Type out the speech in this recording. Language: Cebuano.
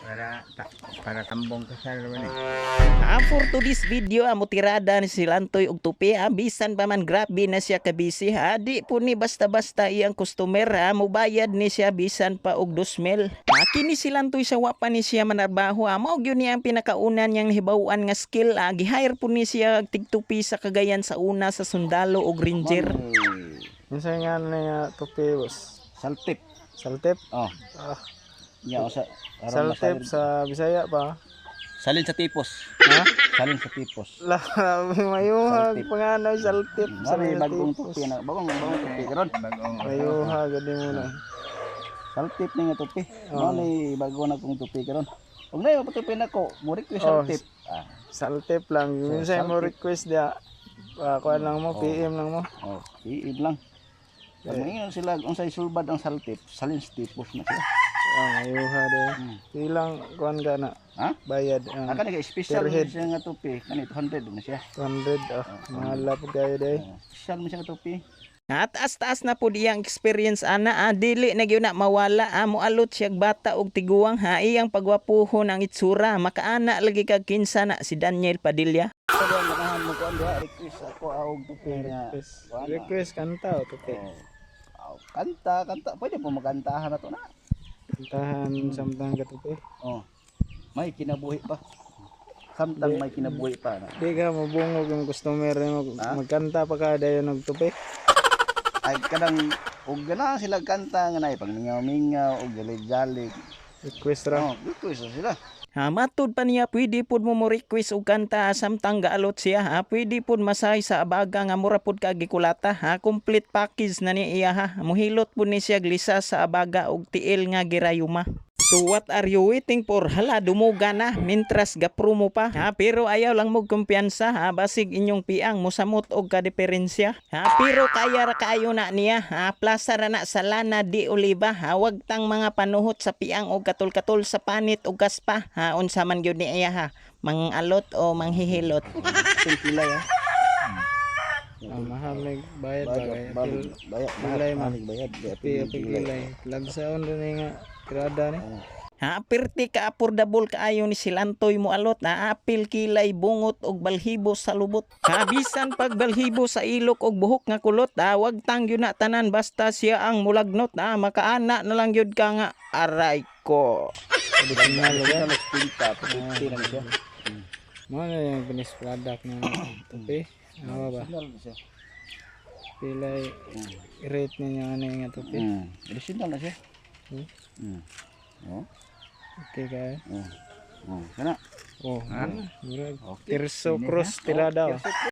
Para tambong ka sa ni. For today's video, amo tirada ni si Lantoy og tupi, bisan pa man grabe na siya kabisi, ha. Di po ni basta-basta iyang customer, ha. Mubayad ni siya bisan pa og 2,000. Kini si Lantoy sa wa pa ni siya manarbaho, ha. Mao gyud niya ang pinakauna niyang nahibaw-an nga skill, ha. Gi-hire po ni siya tigtupi sa Cagayan sa una sa sundalo og ranger. Unsa nga na nga tupi, boss? Saltip. Saltip? Oh. Ah, Nya usa aron saltip masalin. sa Bisaya pa. Salin sa tipos. Ha? Salin sa tipos. La, mayuhag Saltip. panganay saltip. Mari Saltip. bagong tupi na, bagong bagong tupi karon. Bagong Mayuhag gadi mo na. Saltip ni nga tupi. Mao ni bago na kong tupi karon. Ug nay mapatupi nako, mo request Oh, saltip. Ah, Saltip lang. Minsan mo saltip. request dia. Kuan lang mo, PM lang mo. Oh, iib lang. Pag maingon sila unsay sulbad ang saltip, salin sa tipos na sila. Ah, mayuha de. Ilang kuan ka na? Ha? Bayad. Ah, Ah, kani kay special Per head. man siya nga tupi, kani 200 na siya. 200. Ah, mahal po kayo de. Oh, special man siya nga tupi. Taas-taas na po diyang experience ana, dili na gyud na mawala, moalot siya bata og tiguang, ha. Iyang pagwapuhon ang itsura, makaana lagi kag kinsa na si Daniel Padilla. Pero ang ganahan mo kuan diha, request ako og tupi nga. Request, kuan na. request kanta o tupi. Oh. Oh, kanta, kanta. Pwede po makantahan na to na. Kantahan samtang ka tupi. Oh. May kinabuhi pa. Samtang may kinabuhi pa na. Di ka mabungog yung customer mo. Magkanta pa ka dayon og tupi. Ay kanang og ganahan sila kanta nga nay pangmingaw-mingaw og galig-galig. Request ra. Oh, request na sila. Ha, matud pa niya pwede pud mo request og kanta samtang gaalot siya, ha. Pwede pud masahe sa abaga nga mura pud ka gikulata, ha. Complete package na ni iya, ha. Muhilot pud ni siya glisa sa abaga og tiil nga girayuma. So what are you waiting for? Hala, dumuga na mintras gapromo pa. Ha, pero ayaw lang mo kumpiyansa, ha, basig inyong piang musamot og kadiferensya. Ha, pero kaya ra kaayo na niya, ha. Plaza ra na sa Lana di Oliva, ha. Wag tang mga panuhot sa piang og katol-katol sa panit og kaspa, ha. Unsa man gyud ni iya, ha? Mangalot o manghihilot. Apil kilay ha. Ah, mahal na bayad ba kay Bayad, bayad, bayad, Kilay man. bayad, bayad, Tupi, apil kilay. Lagsaon rin ni nga tirada ni. Ha, perti ka affordable kaayo ni Silantoy mo alot na apil kilay bungot og balhibo sa lubot. Ha, bisan pag balhibo sa ilok og buhok nga kulot, ha, wag tang yun na tanan basta siya ang mulagnot, ha, makaana na lang yun ka nga aray ko. Additional ba? Additional pinta, 50 na siya. Mo na yung finished product na tupi. Ano ba? Additional na siya. Pilay rate ninyo ano yung nga tupi. Additional na siya. Hmm? Oh, Okay kayo. oh. Oh, kana. Oh, murag Okay. Tirso Cross tilada. Oh.